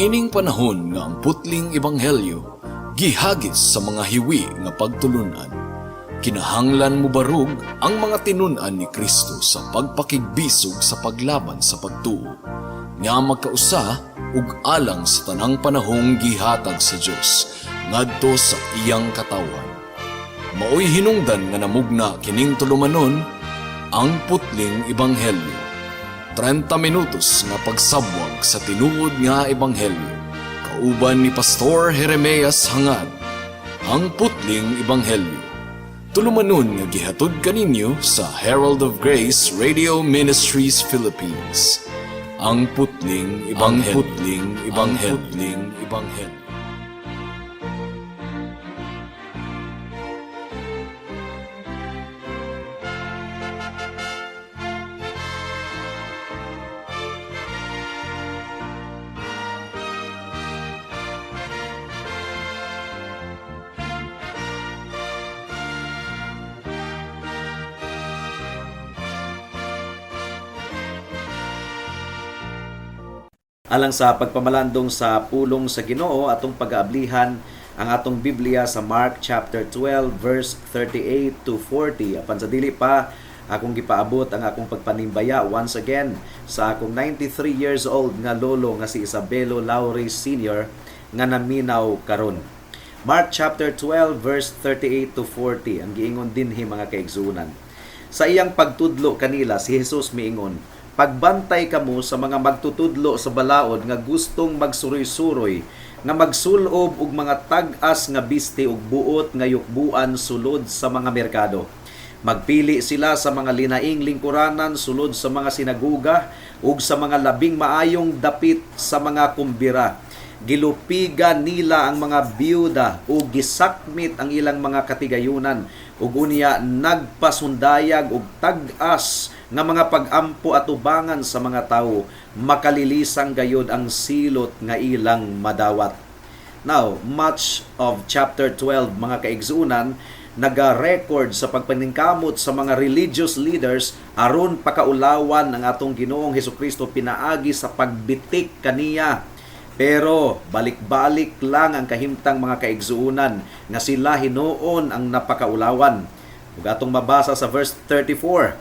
Niining panahon nga ang putling ebanghelyo gihagis sa mga hiwi nga pagtulunan, kinahanglan mobarog ang mga tinun-an ni Kristo sa pagpakigbisog sa paglaban sa pagtuo nga magkausa ug alang sa tanang panahong gihatag sa Dios ngadto sa iyang katawhan. Maoy hinungdan nga namugna kining tulumanon, Ang Putling Ebanghelyo. 30 minutos nga pagsabwag sa tinuod nga ebanghelyo. Kauban ni Pastor Jeremias Hangad. Ang Putling Ebanghelyo. Tulumanon nga gihatod kaninyo sa Herald of Grace Radio Ministries Philippines. Ang Putling Ebanghelyo. Ang Putling Ebanghelyo. Ang Putling Ebanghelyo. Alang sa pagpamalandong sa pulong sa Ginoo, atong pag-aablihan ang atong Biblia sa Mark chapter 12 verse 38 to 40. Apan sa dili pa akong gipaabot ang akong pagpanimbaya once again sa akong 93 years old nga lolo nga si Isabelo Laure Sr. nga naminaw karon. Mark chapter 12 verse 38 to 40 ang giingon dinhi, mga kaigsuonan. Sa iyang pagtudlo kanila, si Jesus miingon, "Pagbantay kamo sa mga magtutudlo sa balaod nga gustong magsuroy-suroy, nga magsulob og mga tag-as nga biste ug buot nga yukbuan sulod sa mga merkado. Magpili sila sa mga linaing lingkuranan sulod sa mga sinaguga ug sa mga labing maayong dapit sa mga kumbira. Gilupigan nila ang mga biyuda ug gisakmit ang ilang mga katigayunan, ug unya nagpasundayag og tag-as nga mga pag-ampo atubangan sa mga tawo. Makalilisang gayod ang silot nga ilang madawat." Now, much of chapter 12, mga kaigsuonan, naga-record sa pagpaningkamot sa mga religious leaders aron pakaulawan ang atong Ginoong Hesukristo pinaagi sa pagbitik kaniya. Pero balik-balik lang ang kahimtang, mga kaigsuonan, nga sila hinuon ang napakaulawan. Ug atong mabasa sa verse 34,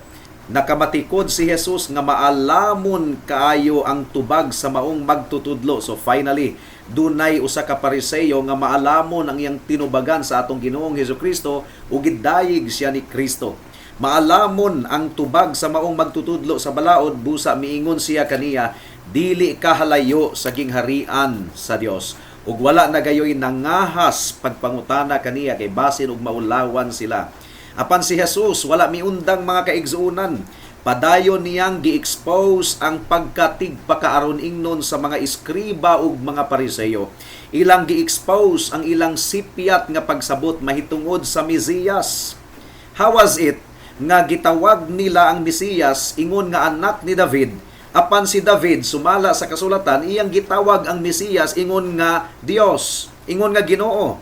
nakamatikod si Jesus nga maalamon kaayo ang tubag sa maong magtutudlo. So finally, dunay usa ka Pariseo nga maalamon ang iyang tinubagan sa atong Ginoong Hesukristo ug gidayig siya ni Kristo. Maalamon ang tubag sa maong magtutudlo sa balaod, busa miingon siya kaniya, "Dili ka halayo sa gingharian sa Dios." Ug wala na gayoy nangahas pagpangutana kaniya kay basin og maulawan sila. Apan si Jesus wala miundang, mga kaigsuonan. Padayon niyang gi-expose ang pagkatigpakaaron ingnon sa mga eskriba ug mga Pariseo. Ilang gi-expose ang ilang sipyat nga pagsabot mahitungod sa Mesiyas. How was it nga gitawag nila ang Mesiyas ingon nga anak ni David, apan si David, sumala sa kasulatan, iyang gitawag ang Mesiyas ingon nga Dios, ingon nga Ginoo?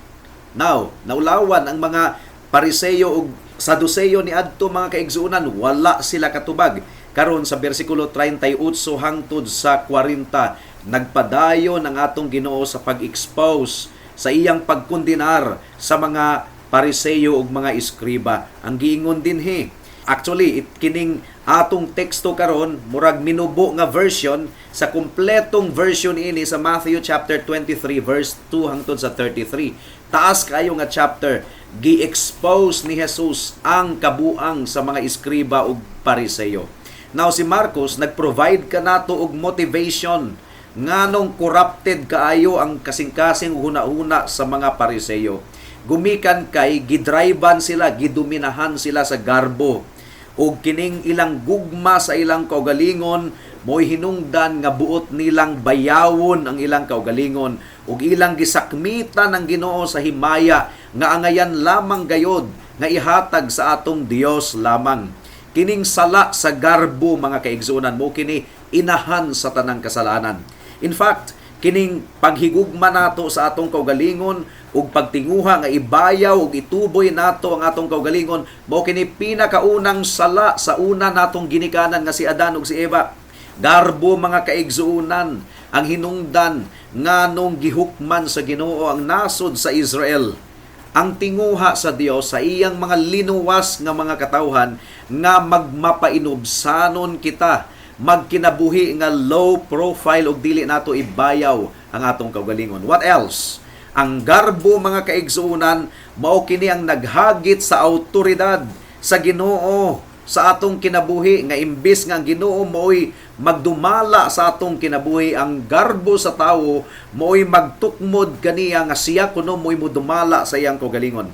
Now, naulawan ang mga Pariseo ug Saduceo ni adto, mga kaigsuonan, wala sila katubag. Karon sa bersikulo 38 hangtod sa 40, nagpadayon ang atong Ginoo sa pag-expose sa iyang pagkundinar sa mga Pariseo ug mga eskriba. Ang giingon dinhi, actually, kining atong teksto karon murag minubo nga version sa kumpletong version ini sa Matthew chapter 23 verse 2 hangtod sa 33. Taas kayo nga chapter, gi-expose ni Jesus ang kabuang sa mga eskriba ug Pariseo. Now si Marcos nag-provide kanato og motivation nganong corrupted kaayo ang kasing-kasing huna-huna sa mga Pariseo. Gumikan kay gidriban sila, gidominahan sila sa garbo. Ug kining ilang gugma sa ilang kaugalingon mo'y hinungdan nga buot nilang bayawon ang ilang kaugalingon ug ilang gisakmitan ang Ginoo sa himaya nga angayan lamang gayod nga ihatag sa atong Dios lamang. Kining sala sa garbo, mga kaigsuonan, mo kini inahan sa tanang kasalanan. In fact, kining paghigugma nato sa atong kaugalingon ug pagtinguha nga ibayaw ug ituboy nato ang atong kaugalingon, mao kini pinakaunang sala sa una natong ginikanan nga si Adan ug si Eva. Garbo, mga kaigsuonan, ang hinungdan nganong gihukman sa Ginoo ang nasod sa Israel. Ang tinguha sa Dios sa iyang mga linuwas nga mga katawhan nga magmapainubsanon kita, magkinabuhi nga low profile ug dili nato ibayaw ang atong kaugalingon. What else? Ang garbo, mga kaigsuonan, mao kini ang naghagit sa autoridad sa Ginoo sa atong kinabuhi, nga imbis nga ang Ginoo mao'y magdumala sa atong kinabuhi, ang garbo sa tawo mao'y magtukmod kaniya nga siya kuno mo'y modumala sa iyang kaugalingon.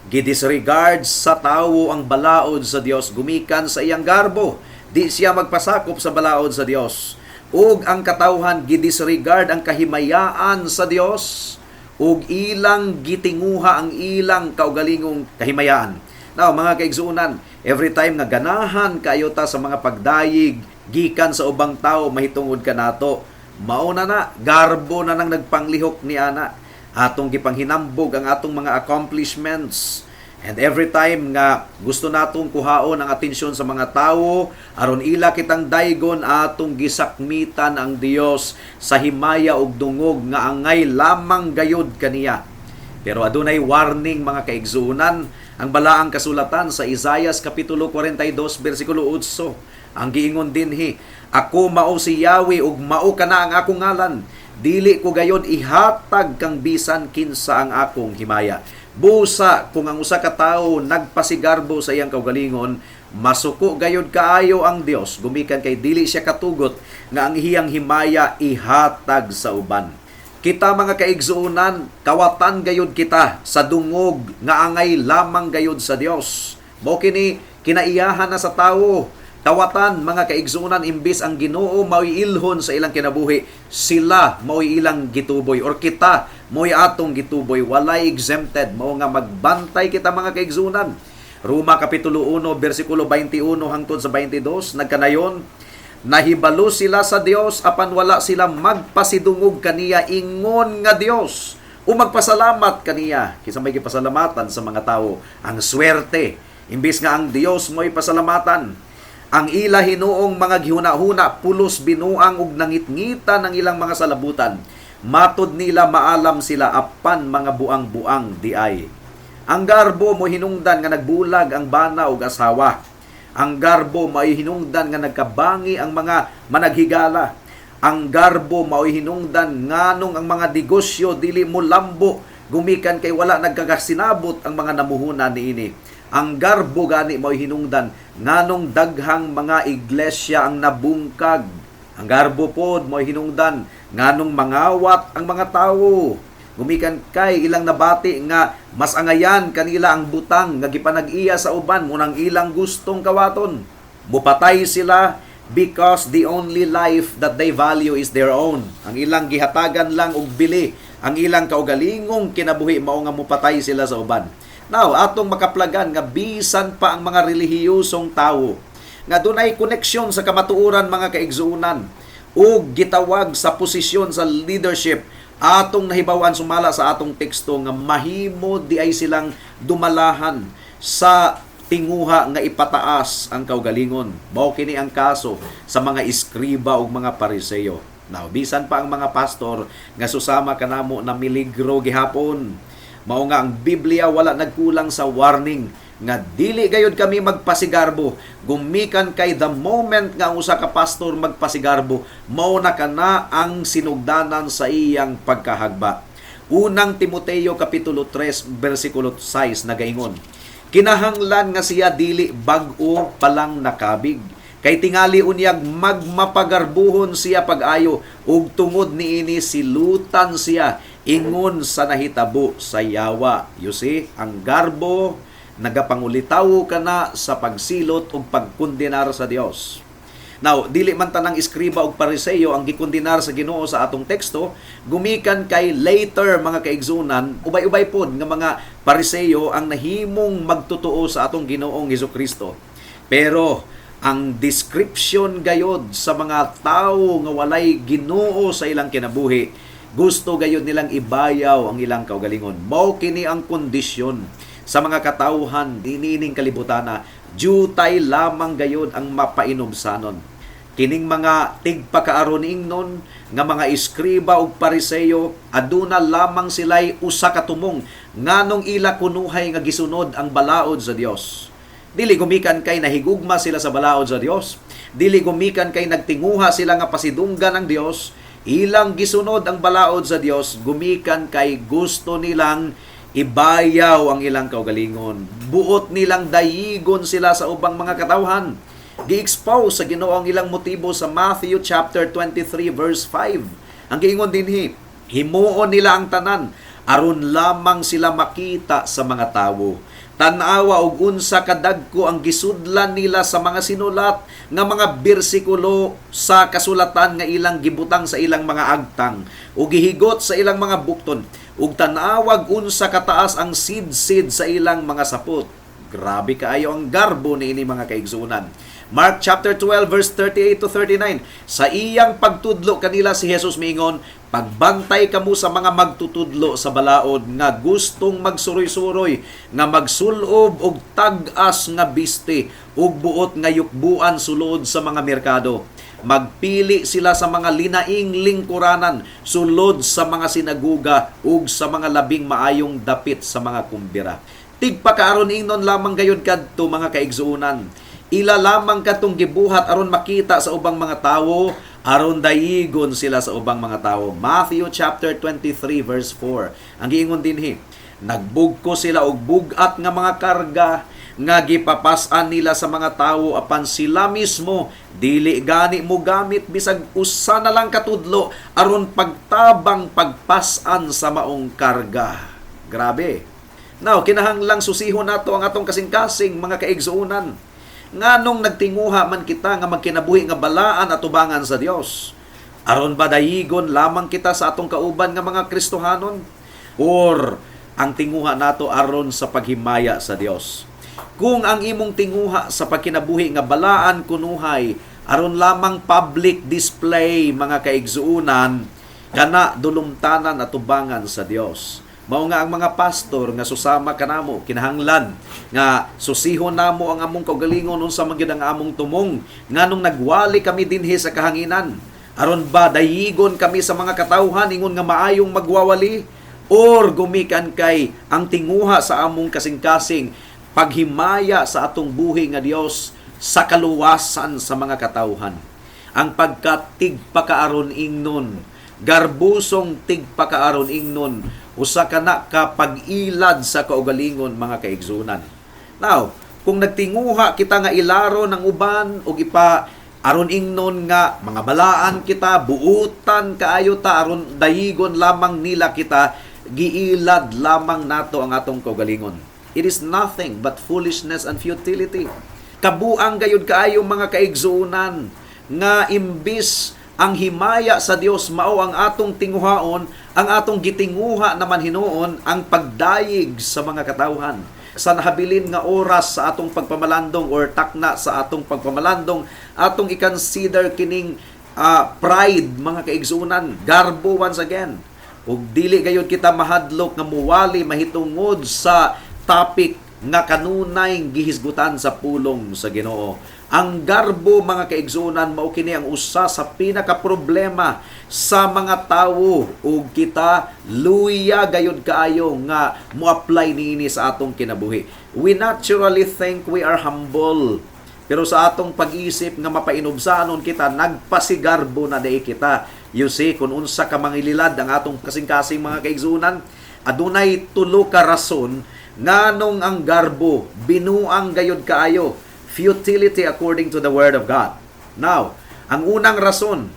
Gidisregard sa tawo ang balaod sa Dios gumikan sa iyang garbo. Di siya magpasakop sa balaod sa Dios. Ug ang katawhan, gidisregard ang kahimayaan sa Dios ug ilang gitinguha ang ilang kaugalingong kahimayaan. Now, mga kaigsuonan, every time nga ganahan kayo ta sa mga pagdayig gikan sa ubang tao mahitungod kanato, mao na na, garbo na nang nagpanglihok ni ana. Atong gipanghinambog ang atong mga accomplishments. And every time nga gusto natong kuhaon ang atensyon sa mga tawo aron ila kitang daygon, atong gisakmitan ang Dios sa himaya ug dungog nga angay lamang gayud kaniya. Pero adunay warning, mga kaigsuonan. Ang balaang kasulatan sa Isaias kapitulo 42 bersikulo 8, ang giingon dinhi, "Ako mao si Yahweh ug mao kana ang akong ngalan. Dili ko gayod ihatag kang bisan kinsa ang akong himaya." Busa kung ang usa ka tawo nagpasigarbo sa iyang kaugalingon, masuko gayod kaayo ang Dios gumikan kay dili siya katugot nga ang iyang himaya ihatag sa uban. Kita, mga kaigsuonan, kawatan gayud kita sa dungog nga angay lamang gayud sa Dios. Mao kini kinaiyahan na sa tawo. Kawatan, mga kaigsuonan, imbis ang Ginoo mao'y ilhon sa ilang kinabuhi, sila mao'y ilang gituboy or kita mao'y atong gituboy, walay exempted. Mao nga magbantay kita, mga kaigsuonan. Roma kapitulo 1 bersikulo 21 hangtod sa 22 nagkanayon, "Nahibalo sila sa Dios apan wala sila magpasidungog kaniya ingon nga Dios o magpasalamat kaniya." Kinsa may gipasalamatan sa mga tawo? Ang swerte. Imbis nga ang Dios mo'y pasalamatan. Ang ila hinuong mga gihuna-huna pulos binuang ug nangitngita ng ilang mga salabutan. Matod nila maalam sila apan mga buang-buang diay. Ang garbo mo hinungdan nga nagbulag ang bana ug asawa. Ang garbo mao'y hinungdan nga nagkabangi ang mga managhigala. Ang garbo mao'y hinungdan nganong ang mga negosyo dili mo lambo gumikan kay wala nagkakasinabot ang mga namuhunan niini. Ang garbo gani mao'y hinungdan nganong daghang mga iglesia ang nabungkag. Ang garbo pod mao'y hinungdan nganong mangawat ang mga tawo gumikan kay ilang nabati nga mas angayan kanila ang butang nga gipanag-iya sa uban munang ilang gustong kawaton. Mupatay sila because the only life that they value is their own. Ang ilang gihatagan lang og bili ang ilang kaugalingong kinabuhi, mao nga mupatay sila sa uban. Now, atong makaplagan nga bisan pa ang mga relihiyosong tawo nga dunay koneksyon sa kamatuoran, mga kaigsuonan, ug gitawag sa posisyon sa leadership, atong nahibaw-an sumala sa atong teksto nga mahimo di ay silang dumalahan sa tinguha nga ipataas ang kaugalingon. Mao kini ang kaso sa mga eskriba ug mga Pariseo. Now, bisan pa ang mga pastor nga susama kanamo na miligro gihapon. Mao nga ang Biblia wala nagkulang sa warning nga dili gayud kami magpasigarbo gumikan kay the moment nga ang usa ka pastor magpasigarbo, mao na kana ang sinugdanan sa iyang pagkahagba. Unang Timoteo kapitulo 3 bersikulo 6 nagaingon, "Kinahanglan nga siya dili bag-o pa lang nakabig kay tingali unyag magmapagarbuhon siya pag-ayo ug tungod niini silutan siya ingon sa nahitabo sa yawa." You see, ang garbo nagapangulitaw kana sa pagsilot ug pagkundinar sa Dios. Now, dili man tanang eskriba ug Pariseo ang gikundinar sa Ginoo sa atong teksto, gumikan kay later, mga kaigsunan, ubay-ubay pod nga mga Pariseo ang nahimong magtotoo sa atong Ginoong Hesukristo. Pero ang description gayod sa mga tawo nga walay Ginoo sa ilang kinabuhi, gusto gayod nilang ibayaw ang ilang kaugalingon. Mao kini ang kondisyon sa mga katawhan dinining kalibutana, jutay lamang gayod ang mapainubsanon. Kining mga tigpakaaron ingnon nga mga eskriba ug Pariseyo, aduna lamang sila'y usa ka tumong, nganong ila kunuhay nga gisunod ang balaod sa Dios. Dili gumikan kay nahigugma sila sa balaod sa Dios. Dili gumikan kay nagtinguha sila nga pasidunggan ang Dios. Ilang gisunod ang balaod sa Dios gumikan kay gusto nilang ibayaw ang ilang kaugalingon. Buot nilang dayigon sila sa ubang mga katawhan. Gi-expose sa Ginoo ang ilang motibo sa Matthew chapter 23 verse 5. Ang giingon dinhi, himuon nila ang tanan aron lamang sila makita sa mga tawo. Tan-awa og unsa kadagko ang gisudlan nila sa mga sinulat nga mga bersikulo sa kasulatan nga ilang gibutang sa ilang mga agtang ug gihigot sa ilang mga bukton, ug tan-awag unsa kataas ang sidsid sa ilang mga sapot. Grabe kaayo ang garbo niini, mga kaigsuonan. Mark chapter 12 verse 38 to 39. Sa iyang pagtudlo kanila, si Jesus miingon, "Pagbantay kamo sa mga magtutudlo sa balaod nga gustong magsuroy-suroy nga magsulob og tag-as nga biste ug buot nga yukbuan sulod sa mga merkado. Magpili sila sa mga linaing lingkuranan sulod sa mga sinaguga ug sa mga labing maayong dapit sa mga kumbira." Tigpakaaron ingnon lamang gayud kadto, mga kaigsuonan. Ila lamang katong gibuhat aron makita sa ubang mga tawo, aron dayigon sila sa ubang mga tawo. Matthew chapter 23 verse 4. Ang giingon dinhi, nagbugko sila og bug-at nga mga karga nga gipapas-an nila sa mga tawo, apan sila mismo dili gani mo gamit bisag usa na lang katudlo aron pagtabang pagpas-an sa maong karga. Grabe. Now, kinahanglang susihon nato ang atong kasing-kasing, mga kaigsuonan. Nganong nagtinguha man kita nga magkinabuhi nga balaan atubangan sa Dios? Aron ba dayigon lamang kita sa atong kauban nga mga Kristohanon? Or ang tinguha nato aron sa paghimaya sa Dios? Kung ang imong tinguha sa pagkinabuhi nga balaan kunuhay aron lamang public display, mga kaigsuonan, kana dulumtanan atubangan sa Dios. Mao nga ang mga pastor nga susama kanamo, kinahanglan nga susihon namo ang among kaugalingon, unsa man gyud ang among tumong, nganong nagwali kami dinhi sa kahanginan. Aron ba dayigon kami sa mga katawhan ingon nga maayong magwawali, or gumikan kay ang tinguha sa among kasing-kasing paghimaya sa atong buhi nga Dios sa kaluwasan sa mga katawhan? Ang pagkatigpakaaron ingnon, garbusong tigpakaaron ingnon, usa ka na ka pag-ilad sa kaugalingon, mga kaigsuonan. Now, kung nagtinguha kita nga ilaro ng uban ug ipa aron ingnon nga mga balaan kita, buutan kaayo ta aron dayigon lamang nila kita, giilad lamang nato ang atong kaugalingon. It is nothing but foolishness and futility. Kabuang gayud kaayo, mga kaigsuonan, nga imbis ang himaya sa Dios mao ang atong tinguhaon, ang atong gitinguha naman hinuon ang pagdayig sa mga katawhan. Sa nahabilin nga oras sa atong pagpamalandong or takna sa atong pagpamalandong, atong i-consider kining pride, mga kaigsuonan, garbo once again. Ug dili gayud kita mahadlok nga muwali mahitungod sa topic nga kanunay gihisgutan sa pulong sa Ginoo. Ang garbo, mga kaigsuonan, mao kini ang usa sa pinaka problema sa mga tawo ug kita luya gayud kaayo nga mo-apply niini sa atong kinabuhi. We naturally think we are humble. Pero sa atong pag-isip nga mapainubsanon kita, nagpasigarbo na diay kita. You see, kung unsa ka mangililad ang atong kasing-kasing, mga kaigsuonan, adunay tulo ka rason nganong ang garbo binuang gayud kaayo, futility according to the word of God. Now, ang unang rason,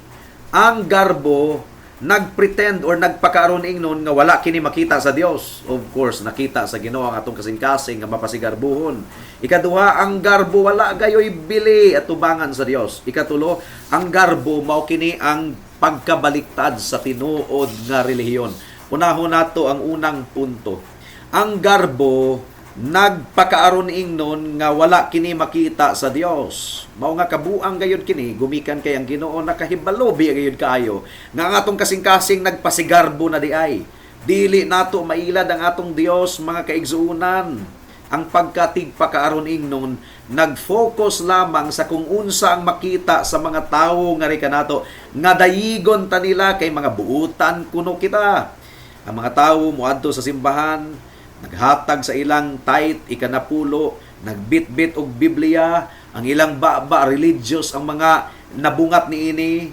ang garbo nagpretend or nagpakaaron ingnon nga wala kini makita sa Dios. Of course, nakita sa Ginoo ang atong kasing-kasing nga mapasigarbuhon. Ikaduha, ang garbo wala gayoy bili atubangan sa Dios. Ikatulo, ang garbo mao kini ang pagkabaliktad sa tinuod nga relihiyon. Unahon nato ang unang punto. Ang garbo nagpakaaron ingnon nga wala kini makita sa Dios. Mao nga kabuang gayud kini gumikan kay ang Ginoo nakahibalo biya gayud kaayo nga ang atong kasing-kasing nagpasigarbo na diay. Dili nato mailad ang atong Dios, mga kaigsuonan. Ang pagkatigpakaaron ingnon nag-focus lamang sa kung unsa ang makita sa mga tawo nga kanato nga dayigon ta nila kay mga buutan kuno kita. Ang mga tawo moadto sa simbahan, naghatag sa ilang tithe, ikanapulo, nagbitbit og Biblia, ang ilang baba religious ang mga nabungat niini.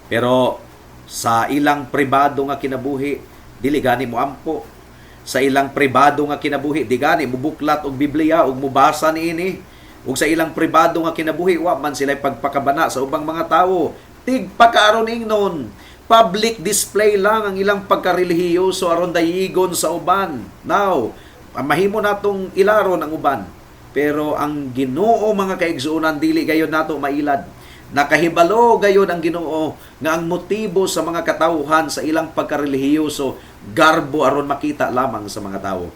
Pero sa ilang pribado nga kinabuhi, dili gani moampo. Sa ilang pribado nga kinabuhi, di gani mubuklat og Biblia ug mubasa niini. Ug sa ilang pribado nga kinabuhi, wa man sila pagpakabana sa ubang mga tawo. Tigpakaaron ingnon, public display lang ang ilang pagkarelihiyoso aron dayigon sa uban. Now, mahimo natong ilaron ang uban. Pero ang Ginoo, mga kaigsuonan, dili gayon nato mailad. Nakahibalo gayon ang Ginoo nga ang motibo sa mga katawhan sa ilang pagkarelihiyoso, garbo aron makita lamang sa mga tawo.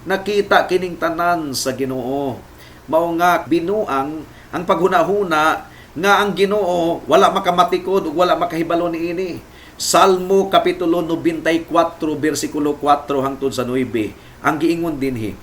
Nakita kining tanan sa Ginoo. Mao nga binuang ang paghunahuna nga ang Ginoo wala makamatikod ug wala makahibalo niini. Salmo kapitulo 94 bersikulo 4 hangtod sa 9 ang giingon dinhi.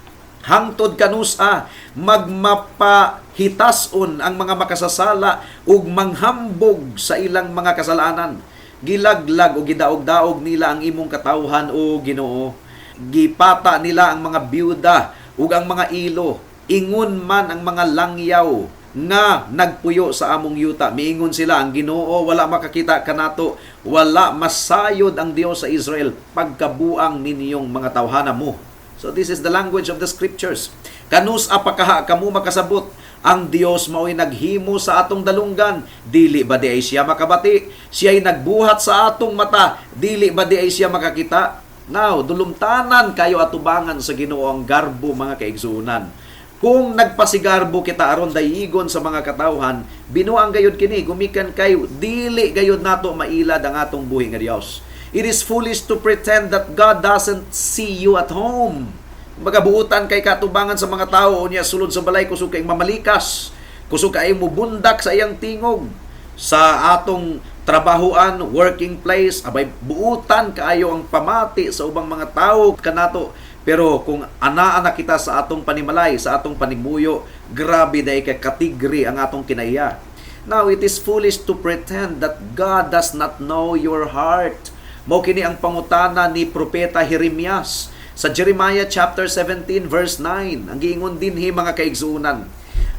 Hangtod kanusa magmapahitason ang mga makasasala ug manghambog sa ilang mga kasalanan? Gilaglag o gidaog-daog nila ang imong katawhan, o Ginoo. Gipata nila ang mga byuda ug ang mga ilo. Ingon man ang mga langyaw nga nagpuyo sa among yuta. Miingon sila, "Ang Ginoo wala makakita kanato, wala masayod ang Dios sa Israel." Pagkabuang ninyong mga tawhana mo. So this is the language of the scriptures. Kanus-a pa kaha kamo makasabot? Ang Dios mao'y naghimo sa atong dalunggan, dili ba diay siya makabati? Siya'y nagbuhat sa atong mata, dili ba diay siya makakita? Now, dulumtanan kayo atubangan sa Ginoo ang garbo, mga kaigsuonan. Kung nagpasigarbo kita aron dayigon sa mga katawhan, binuang gayud kini gumikan kay dili gayud nato mailad ang atong buhi nga Dios. It is foolish to pretend that God doesn't see you at home. Kumbaga, buutan kay katubangan sa mga tao, unya sulod sa balay kusog kay mamalikas, kusog kay mubundak sa iyang tingog. Sa atong trabahuan, working place, abay buutan kaayo ang pamati sa ubang mga tao kanato. Pero kung anaa na kita sa atong panimalay, sa atong panimuyo, grabe diay kay katigri ang atong kinaiya. Now, it is foolish to pretend that God does not know your heart. Mao kini ang pangutana ni Propeta Jeremias sa Jeremiah chapter 17 verse 9. Ang giingon dinhi, mga kaigsuonan,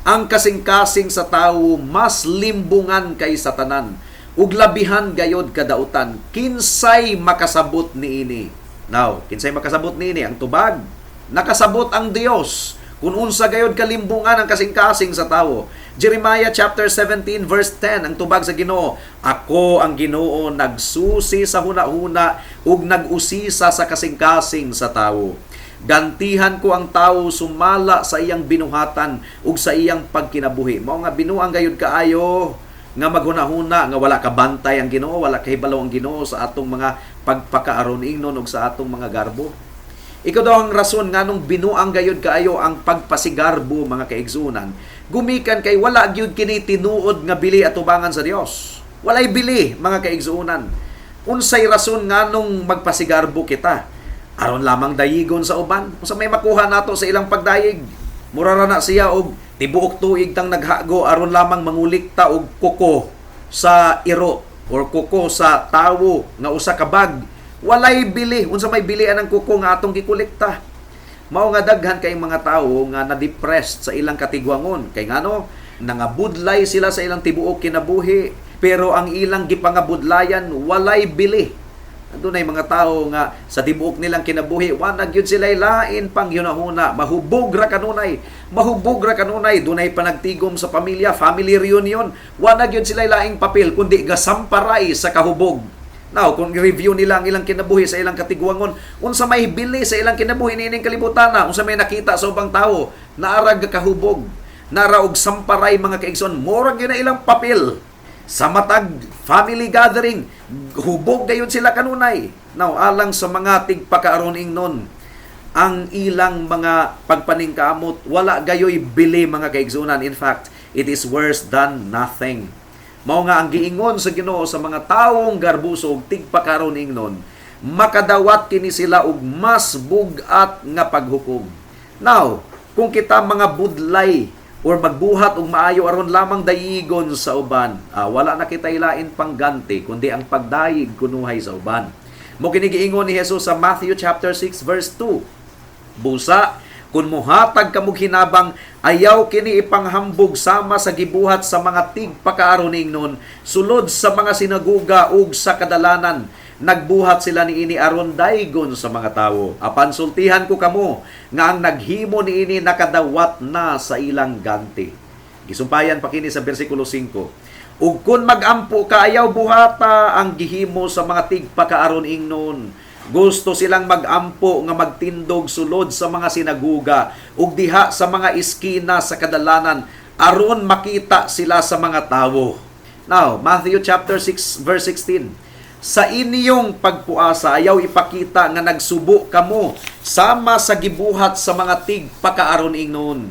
ang kasing-kasing sa tawo mas limbungan kaysa tanan ug labihan gayod kadautan, kinsay makasabot niini? Now, kinsay makasabot niini? Ang tubag, nakasabot ang Dios kung unsa gayod kalimbungan ang kasing-kasing sa tawo. Jeremiah chapter 17 verse 10, ang tubag sa Ginoo, "Ako ang Ginoo, nagsusi sa hunahuna ug nag-usisa sa kasing-kasing sa tawo. Gantihan ko ang tawo sumala sa iyang binuhatan ug sa iyang pagkinabuhi." Mao nga binuang gayud kaayo nga maghunahuna nga wala kabantay ang Ginoo, wala kahibalo ang Ginoo sa atong mga pagpakaaron ingnon ug sa atong mga garbo. Ikaduhang rason nganong binuang gayud kaayo ang pagpasigarbo, mga kaigsuonan, gumikan kay wala gyud kini tinuod nga bili atubangan sa Dios. Walay bili, mga kaigsuonan. Unsay rason nganong magpasigarbo kita? Aron lamang dayigon sa uban. Unsa may makuha nato sa ilang pagdayig? Mura ra na siya og tibuok tuig tang naghago aron lamang mangulikta og kuko sa iro or kuko sa tawo nga usa ka bag. Walay bili. Unsa may bili anang kuko nga atong gikolekta? Mao nga daghan kay mga tawo nga na-depressed sa ilang katigwangon. Kay ngano? Nangabudlay sila sa ilang tibuok kinabuhi, pero ang ilang gipangabudlayan walay bili. Adunay mga tawo nga sa tibuok nilang kinabuhi, wa na gyud sila lain pang hunahuna, mahubog ra kanunay, mahubog ra kanunay, dunay panagtigom sa pamilya, family reunion, wa na gyud sila laing papel kundi gasamparay sa kahubog. Now, kung i-review nila ang ilang kinabuhi sa ilang katigwangon, unsa may bili sa ilang kinabuhi niining kalibutan na, unsa may nakita sa ubang tawo, naarag kahubog, nara og samparay, mga kaigsoon, murag gyud na ilang papel. Sa matag family gathering, hubog gayon sila kanunay. Now, alang sa mga tigpakaaron ingnon, ang ilang mga pagpaningkamot wala gayoy bili, mga kaigsuonan. In fact, it is worse than nothing. Mao nga ang giingon sa Ginoo sa mga tawong garbuso ug tigpakaron ingnon, makadawat kini sila og mas bug-at nga paghukom. Now, Kung kita mga budlay or magbuhat og maayo aron lamang dayigon sa uban, wala na kita ilain pangganti kundi ang pagdayig kunuhay sa uban. Mo kini giingon ni Jesus sa Matthew chapter 6 verse 2. Busa kung muhatag kamog hinabang, ayaw kini ipanghambog sama sa gibuhat sa mga tigpakaaron ingnon sulod sa mga sinaguga ug sa kadalanan. Nagbuhat sila niini aron daygon sa mga tawo. Apan sultihan ko kamo nga ang naghimo niini nakadawat na sa ilang ganti. Gisumpayan pa kini sa bersikulo 5. Ug kun magampo ka, ayaw buhata ang gihimo sa mga tigpakaaron ingnon. Gusto silang magampo nga magtindog sulod sa mga sinaguga ug diha sa mga iskina sa kadalanan aron makita sila sa mga tawo. Now, Matthew chapter 6 verse 16. Sa inyong pagpuasa, ayaw ipakita nga nagsubo kamo sama sa gibuhat sa mga tigpakaaron ingnon.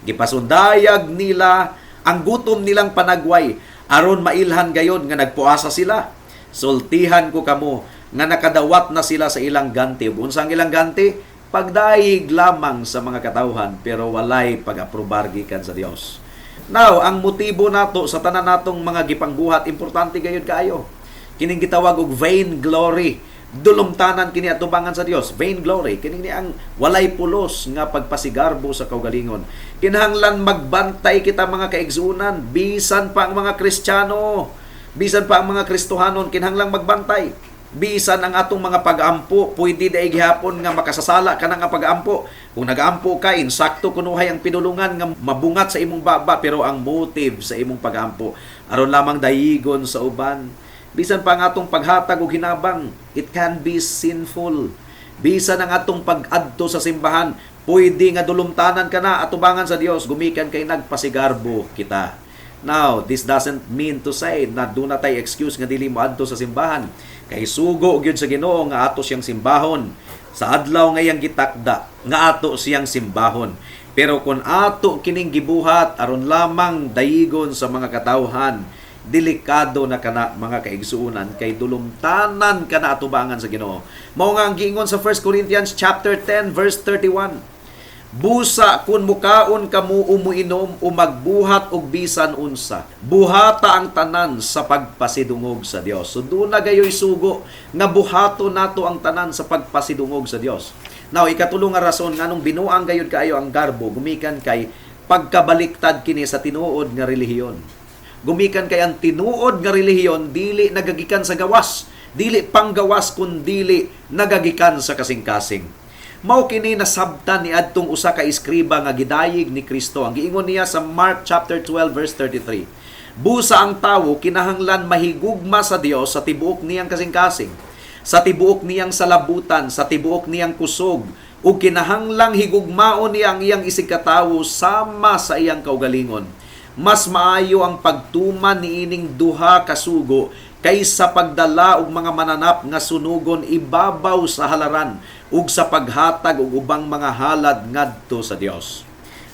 Gipasundayag nila ang gutom nilang panagway aron mailhan gayon nga nagpuasa sila. Sultihan ko kamo nga nakadawat na sila sa ilang ganti. Ug unsa ang ilang ganti? Pagdayig lamang sa mga katawhan pero walay pag-aprobar gikan sa Dios. Now, ang motibo nato sa tanan natong mga gipangbuhat, importante gayud kaayo. Kining gitawag og vain glory. Dulumtanan kini atubangan sa Dios. Vain glory kini ni ang walay pulos nga pagpasigarbo sa kaugalingon. Kinahanglan magbantay kita, mga kaigsuonan, bisan pa ang mga Kristiyano, bisan pa ang mga Kristohanon, kinahanglan magbantay. Bisan ang atong mga pag-ampo, pwede dai gihapon nga makasasala ka na nga pag-ampo. Kung nag-ampo ka, insakto kunuhay ang pinulungan nga mabungat sa imong baba, pero ang motive sa imong pag-ampo aron lamang dayigon sa uban. Bisan pa ang atong paghatag og hinabang, it can be sinful. Bisan ang atong pag-adto sa simbahan, pwede nga dulumtanan ka na atubangan sa Dios gumikan kay nagpasigarbo kita. Now, this doesn't mean to say na duna tay excuse nga dili mo adto sa simbahan. Kay sugo gyud sa Ginoo nga ato siyang simbahon sa adlaw nga iyang gitakda nga ato siyang simbahon. Pero kung ato kining gibuhat aron lamang dayigon sa mga katawhan, delikado na kana, mga kaigsuonan, kay dulumtanan kana atubangan sa Ginoo. Mao nga ang giingon sa 1 Corinthians chapter 10 verse 31. Busa kung mukaon kamo o muinom o magbuhat og bisan unsa, buhata ang tanan sa pagpasidungog sa Dios. So duna gayoy sugo nga buhato nato ang tanan sa pagpasidungog sa Dios. Now, ikatulo nga rason nganong binuang gayud kaayo ang garbo, gumikan kay pagkabaliktad kini sa tinuod nga relihiyon. Gumikan kay ang tinuod nga relihiyon dili nagagikan sa gawas, dili panggawas kun dili nagagikan sa kasing-kasing. Mao kini nasabtan ni adtong usa ka eskriba nga gidayig ni Kristo. Ang giingon niya sa Mark chapter 12 verse 33. Busa ang tawo kinahanglan mahigugma sa Dios sa tibuok niyang kasing-kasing, sa tibuok niyang salabutan, sa tibuok niyang kusog, ug kinahanglang higugmaon niya ang iyang isigkatawo sama sa iyang kaugalingon. Mas maayo ang pagtuman niining duha ka sugo kaysa pagdala og mga mananap nga sunugon ibabaw sa halaran ug sa paghatag og ubang mga halad ngadto sa Dios.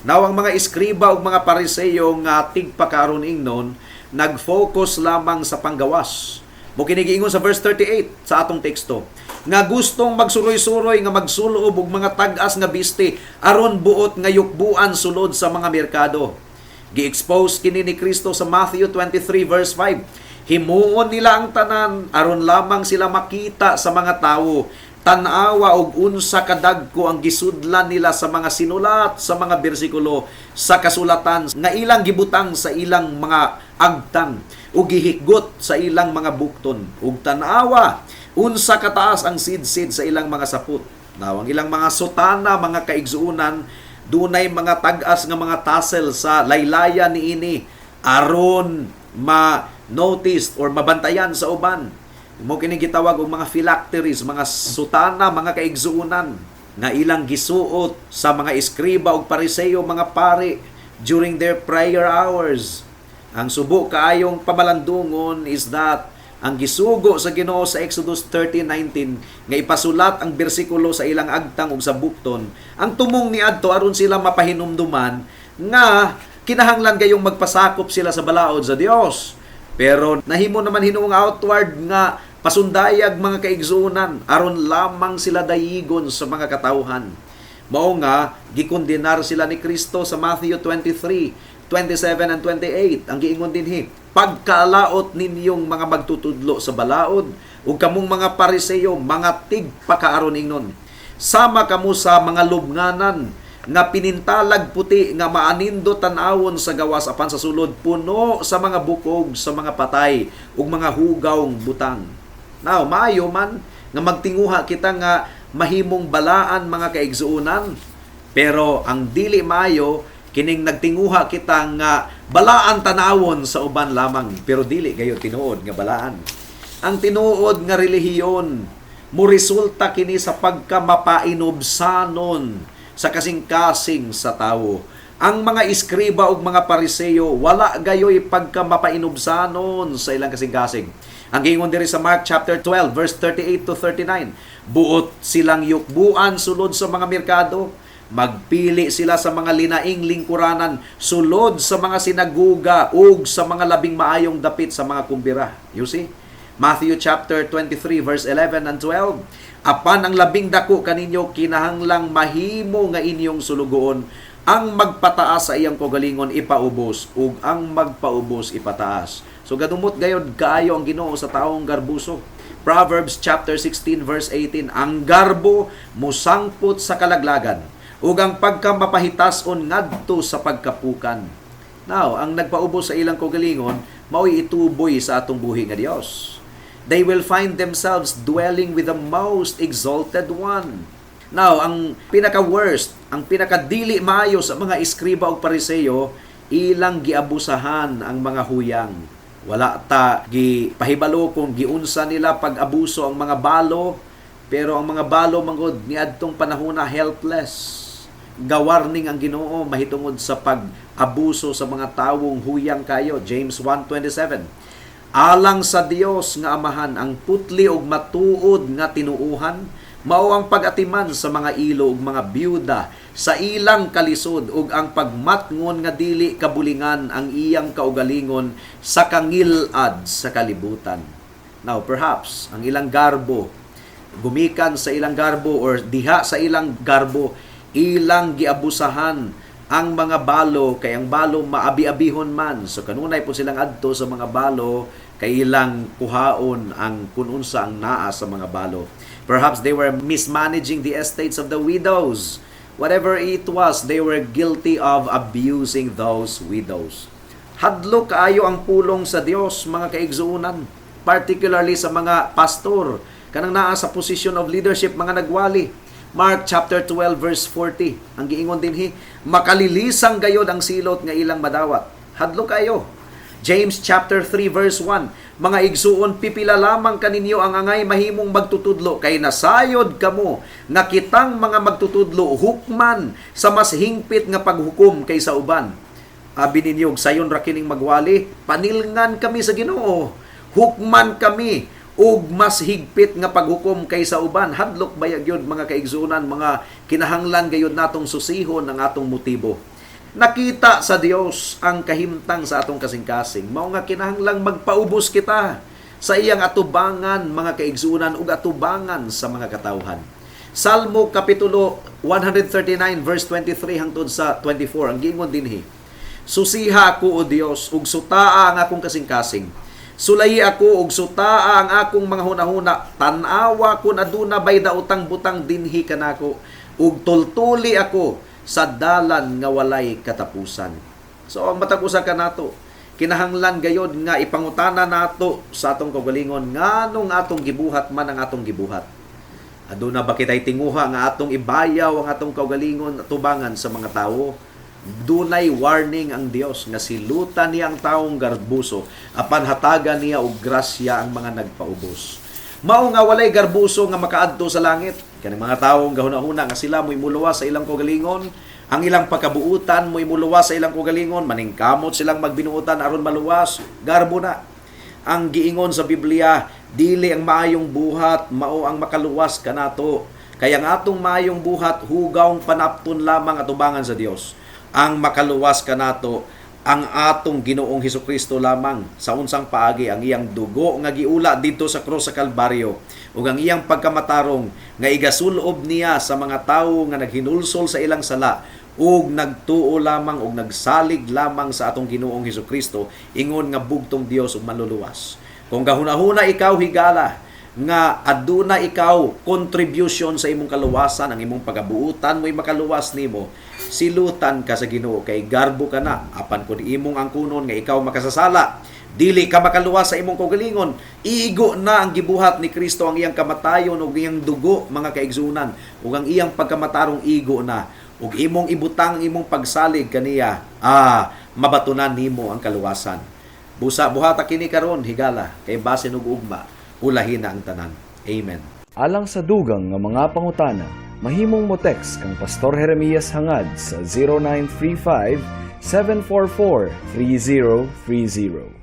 Now, ang mga eskriba ug mga Pariseyo nga tigpakaron ingnon, nag-focus lamang sa panggawas. Mo kini giingon sa verse 38 sa atong teksto nga gustong magsuroy-suroy nga magsulob og mga tag-as nga biste aron buot nga yukbuan sulod sa mga merkado. Gi-expose kini ni Kristo sa Matthew 23 verse 5. Himuon nila ang tanan aron lamang sila makita sa mga tawo. Tan-awa og unsa kadagko ang gisudlan nila sa mga sinulat sa mga bersikulo sa kasulatan nga ilang gibutang sa ilang mga agtang ug gihikgot sa ilang mga bukton. Ug tan-awa unsa kataas ang sidsid sa ilang mga saput. Now, ang ilang mga sutana, mga kaigsuonan, dunay mga tag-as nga mga tassel sa laylayan niini aron ma-notice or mabantayan sa uban. Mo kini gitawag og mga phylacteries, mga sutana, mga kaigsuonan, nga ilang gisuot sa mga eskriba ug Pariseo, mga pari, during their prayer hours. Ang subo kaayong pamalandungon is that ang gisugo sa Ginoo sa Exodus 30:19 nga ipasulat ang bersikulo sa ilang agtang ug sa bukton, ang tumong niadto aron sila mapahinumduman nga kinahanglan gayong magpasakop sila sa balaod sa Dios. Pero nahimo naman hinuong outward nga pasundayag, mga kaigsuonan, aron lamang sila dayigon sa mga katawhan. Mao nga gikondenar sila ni Kristo sa Matthew 23:27 and 28. Ang giingon dinhi, "Pagkalaot ninyong mga magtutudlo sa balaod ug kamong mga Pariseyo, mga tigpakaaron ingnon. Sama kamo sa mga lubnganan nga pinintalag puti nga maanindo tan-awon sa gawas, apan sa sulod puno sa mga bukog sa mga patay ug mga hugawng butang." Now, maayo man nga magtinguha kita nga mahimong balaan, mga kaigsuonan. Pero ang dili maayo kining nagtinguha kita nga balaan tanawon sa uban lamang, pero dili gayo tinuod nga balaan. Ang tinuod nga relihiyon, mo resulta kini sa pagka mapainubsanon sa kasing-kasing sa tawo. Ang mga eskriba ug mga Pariseyo, wala gayoy pagka mapainubsanon sa ilang kasing-kasing. Ang giingon diri sa Mark chapter 12 verse 38 to 39, buot silang yukbuan sulod sa mga merkado, magpili sila sa mga linaing lingkuranan sulod sa mga sinaguga ug sa mga labing maayong dapit sa mga kumbira. You see? Matthew chapter 23 verse 11 and 12. "Apan ang labing dako kaninyo kinahanglang mahimo nga inyong sulugoon. Ang magpataas sa iyang kaugalingon ipaubos, ug ang magpaubos ipataas." So gadumot gayod kaayo ang Ginoo sa taong garbuso. Proverbs chapter 16 verse 18, "Ang garbo musangpot sa kalaglagan ug ang pagkamapahitason ngadto sa pagkapukan." Now, ang nagpaubos sa ilang kaugalingon mao'y ituboy sa atong buhi nga Dios. They will find themselves dwelling with the Most Exalted One. Now, ang pinaka-worst, ang pinaka-dili maayo sa mga eskriba ug Pariseyo, ilang giabusahan ang mga huyang. Wala ta gipahibalo kung giunsa nila pag-abuso ang mga balo, pero ang mga balo manggod niadtong panahona helpless. Gawarning ang Ginoo mahitungod sa pag-abuso sa mga tawong huyang kayo. James 1:27. "Alang sa Dios nga Amahan, ang putli ug matuod nga tinuohan mao ang pag-atiman sa mga ilo ug mga byuda sa ilang kalisod ug ang pagmatngon nga dili kabulingan ang iyang kaugalingon sa kangilad sa kalibutan." Now, perhaps ang ilang garbo, gumikan sa ilang garbo or diha sa ilang garbo, ilang giabusahan ang mga balo, kay ang balo maabi-abihon man. So kanunay po silang adto sa mga balo kay ilang kuhaon ang kun unsa ang naa sa mga balo. Perhaps they were mismanaging the estates of the widows. Whatever it was, they were guilty of abusing those widows. Hadlo kaayo ang pulong sa Dios, mga kaigsuonan, particularly sa mga pastor kanang naa sa position of leadership, mga nagwali. Mark chapter 12 verse 40. Ang giingon dinhi, "Makalilisang gayod ang silot nga ilang madawat." Hadlo kayo. James chapter 3 verse 1. "Mga igsuon, pipila lamang kaninyo ang angay mahimong magtutudlo, kay nasayod kamo nga kitang mga magtutudlo hukman sa mas hingpit nga paghukom kaysa uban." Abi ninyo, sayon ra kining magwali, panilngan kami sa Ginoo. Hukman kami ug mas higpit nga paghukom kaysa uban. Hadlok baya gyud, mga kaigsuonan, mga kinahanglan gayud natong susihon ang atong motibo. Nakita sa Dios ang kahimtang sa atong kasing-kasing. Mao nga kinahanglang magpaubos kita sa iyang atubangan, mga kaigsuonan, ug atubangan sa mga katawhan. Salmo kapitulo 139 verse 23 hangtod sa 24, ang giingon dinhi, "Susiha ako, O Dios, ug sutaa ang akong kasing-kasing. Sulayi ako ug sutaa ang akong mga hunahuna. Tan-awa kun aduna bay daotang butang dinhi kanako, ug tultuli ako sa dalan nga walay katapusan." So ang matag usa kanato, kinahanglan gayod nga ipangutana nato sa atong kaugalingon nganong atong gibuhat man ang atong gibuhat. Aduna ba kitay tinguha nga atong ibayaw ang atong kaugalingon tubangan sa mga tawo? Dunay warning ang Dios nga silutan niya ang taong garbuso, apan hatagan niya og grasya ang mga nagpaubos. Mao nga walay garbuso nga makaadto sa langit. Kaning mga taong gahuna-huna nga sila mo'y muluwas sa ilang kaugalingon, ang ilang pagkabuutan mo'y muluwas sa ilang kaugalingon, maningkamot silang magbinuutan aron maluwas, garbo na. Ang giingon sa Biblia, dili ang maayong buhat mao ang makaluwas kanato. Kaya ang atong maayong buhat hugawng panapton lamang atubangan sa Dios. Ang makaluwas kanato Ang atong Ginoong Hesukristo lamang. Sa unsang paagi? Ang iyang dugo nga giula didto sa krus sa Kalbaryo ug ang iyang pagkamatarong nga igasulob niya sa mga tawo nga naghinulsol sa ilang sala ug nagtuo lamang ug nagsalig lamang sa atong Ginoong Hesukristo ingon nga bugtong Dios ug Manluluwas. Kung gahunahuna ikaw, higala, nga aduna ikaw contribution sa imong kaluwasan, ang imong pagabuutan mo'y makaluwas nimo, silutan ka sa Ginoo kay garbo ka na. Apan kun imong angkunon nga ikaw makasasala, dili ka makaluwas sa imong kaugalingon, igo na ang gibuhat ni Kristo, ang iyang kamatayon ug iyang dugo, mga kaigsunan, ug ang iyang pagkamatarong, igo na ug imong ibutang ang imong pagsalig kaniya, mabatunan nimo ang kaluwasan. Busa buhata kini karon, higala, kay basin ug ugma ulahin na ang tanan. Amen. Alang sa dugang nga mga pangutana, mahimong mo text kang Pastor Jeremias Hangad sa 0935 744 3030.